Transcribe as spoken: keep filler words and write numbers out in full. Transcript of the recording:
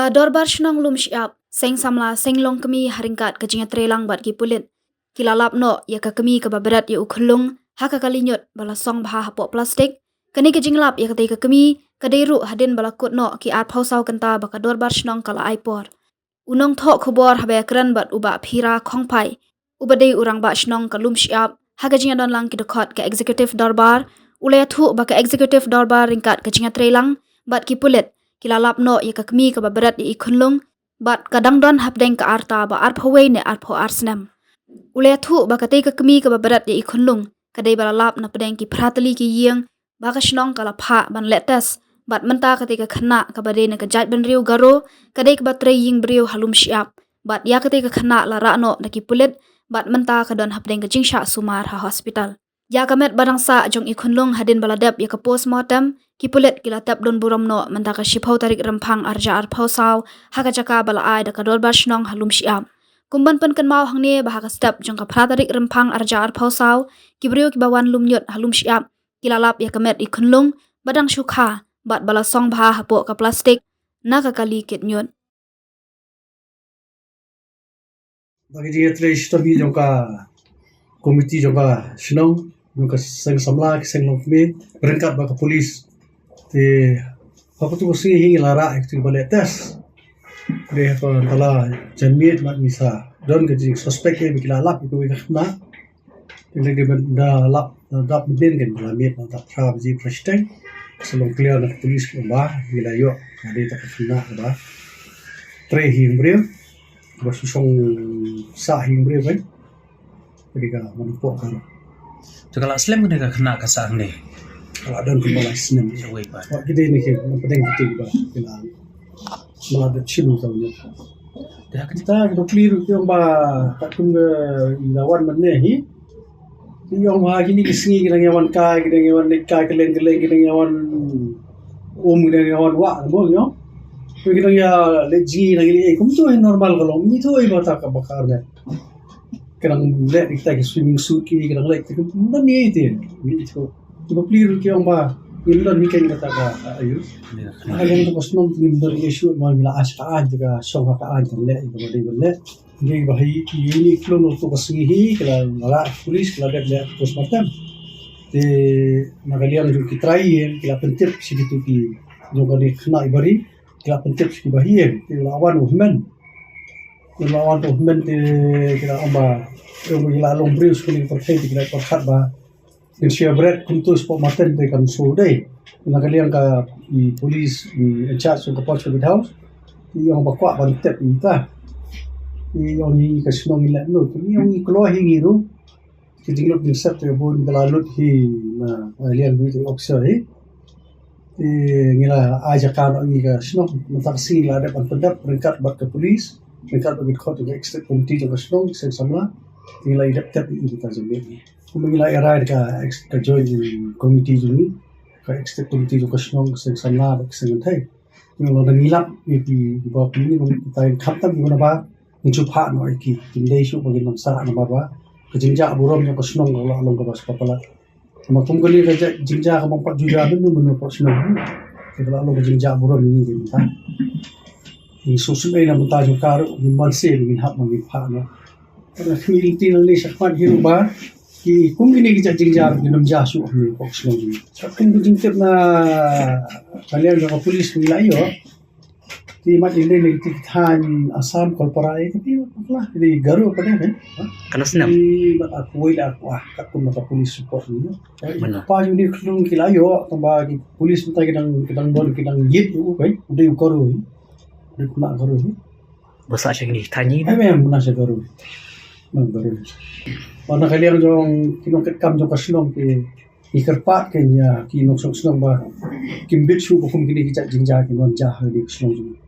Ka Dorbar Shnong Lumshyiap, Seng Samla, Seng Longkmie, ha ryngkat ka jingïatreilang bad ki pulit, ki la lap noh ïa ka kmie kaba bret ïa u khunlung ha ka kali ñiut ba la song bha hapoh plastik. Kane ka jinglap ïa katei ka kmie ka dei ruh hadien ba la kut noh ki arphew saw kynta ba ka Dorbar Shnong ka la ai por. U nongthoh khubor haba ïakren bad u Bah Phira Khongphai, uba dei u Rangbah Shnong ka Lumshyiap, ha ka jingïadonlang ki dkhot ka Executive Dorbar, u la ïathuh ba ka Executive Dorbar ryngkat ka jingïatreilang bad ki pulit ki la lap noh ïa ka kmie kaba bret ïa i khunlung, bad ka dang don hapdeng ka rta ba arphew wei ne arphew ar snem. U la ïathuh ba katei ka kmie kaba bret ïa i khunlung ka dei ba la lap napdeng ki phra tylli ki ïing ba ka shnong ka la phah ban leh test, bad mynta katei ka khynnah kaba dei na ka jaitbynriew Garo ka dei kaba trei ïing briew ha Lumshyiap, bad ïa katei ka khynnah la rah noh da ki pulit, bad mynta ka don hapdeng ka jingshah sumar ha hospital. Ïa ka met ba dang sah jong i khunlung hadien ba la dep ïa ka postmortem, ki pulit ki la tep don burom noh mynta ka shiphew tarik Rymphang arhajar arphew saw, ha ka jaka ba la ai da ka Dorbar Shnong ha Lumshyiap. Kum ban pynkynmaw hangne ba ha ka step jong ka phra tarik Rymphang arhajar arphew saw, ki briew kiba wan lum ñiut ha Lumshyiap ki la lap ïa ka met i khunlung ba dang shu kha bad ba la song bha hapoh ka plastik na ka kali kit ñiut. Ba ka jingïatrei shitom hi jong ka komiti jong ka shnong, jong ka Seng Samla, ka Seng Longkmie, ryngkat bad ka pulit. Te ha katu ka sngi hi ngi la rah ïa katu ba leh test. Dei ha ka tala janmiet, bad ngi sa don ka jingsuspek ïa ba ki la lap ïa kawei ka khynnah. Te lei dei ban da lap, da dap mynnin kan ba la miet na dap phra baje phra shiteng. Sa long clear na ka pulit kumba ngi la ïoh ka dei ta ka khynnah kaba trei hi ïing briew, ba shu shong sah hi ïing briew kan. Ka dei ka man pok ka. Te ka la slem kane ka khynnah ka sah hangne? Ka la don kumba lai snem. Wei ba. Wa ki dei ne ki na pdeng ki ba ki la Mala da chim ka ïa. Te ha kita ki bapli ruh ki ong ba katkum ka i la wan mynne hi. Ki ong ba kine ki sngi ki dang ïa wan kai, ki dang ïa wan leit kai kylleng kylleng, ki dang ïa wan um, ki dang ïa wan wah mo, ki ong. Ki dang ïa leit ji, dang ïa leit, kumtu hi normal ka long. Ngi tu hi ba ta ka bakar ne. Ki dang leh kita ki swimming suit ki, ki dang leh kita ki, ngi tu. Ki bapli ruh ki ong ba ngim don hi kein kata ka, ayu. Ha liang ka shnong ngim don issue, ma ngi la ash ka aiñ, ka shong ha ka aiñ kan leh ïa kaba dei ban leh. Ngi ba hi ki ïa ni klong ruh tu ka sngi hi ki la rah pulit ki la dep leh postmortem. Te na ka liang jong ki trai ïa ki la pyntip sha kitu ki jong kane khynnah i bari, ki la pyntip sha ki bahaïing, ki la wan u hynmen. Ki la wan u hynmen te ki la ong ba ïa ki la long briew sha kane ka pyrthei te ki la pyrkhat ba Kin shia bret kumtu spok maten te kan su dei. Na ka liang ka i police i in charge ka Parsonage House. I ong ba kwah ban tep i ta. I ong i ka shnong i leh no. I ong i kloi hi ngi ru. Ki jinglut jingsep te bun ka la lut hi na, na liang i te officer hi. I ngi la ai jaka no ngi ka shnong mynta ka sngi la dep ban pyndep ryngkat bad ka police. Ryngkat bad ka khot ka executive committee jong ka shnong Seng Samla. Ngi la i dep tep i mynta jong ngi. Kumba ngi la ïa rai da ka ex-, ka joint committee jong ngi, ka executive committee jong ka shnong, ka Seng Samla bad ka Seng Kynthei. Ngi la dang ïalap ïa ki, kiba pynlong kita, khamtam kiba na ba ngi ju phah noh ïa ki. Kim dei shuh ba kin nang sah namar ba ka jingjah burom jong ka shnong ka la long kaba shu palat. Namar kum kane ka jait jingjah ka bym pat ju jia mynno mynno ka shnong. Ka la long ka jingjah burom ïa ngi mynta. Ngi sngewsih na mynta jong ka ruh ngim banse ngin hap ba ngin phah noh. Ka khmih lynti nangne shakhmat hi ruh ba ki kum kine ki jait jingjia ki nym jia shuh ha kane ka shnong jong ngi. Sa kum ka jingtip na ka liang jong ka police ngi la ïoh. Ki mat ïa ki thaiñ Assam, Kolpara, ïa ki mat bakla, ïa ki Garo pat de. Ka na snem. Ki mat arphew wei la arphew ar, katkum na ka police report ngi. Mynno? Kpa jong ngi khlung ki la ïoh, tang ba ki police mynta ki dang, ki dang don, ki dang ïit ïa u, kai, u dei u Garo hi. U dei u khynnah Garo hi. Ba sah sha kine ki thaiñ hi? Em, em, mynta sha Garo. Nang Garo. Ba na ka liang jong ki nongtrei kam jong ka shnong ki, ki kyrpad kein ïa ki nongshong shnong ba kim bit shuh ba kum kine ki jait jingjia kin wan jia ha kane ka shnong jong ngi.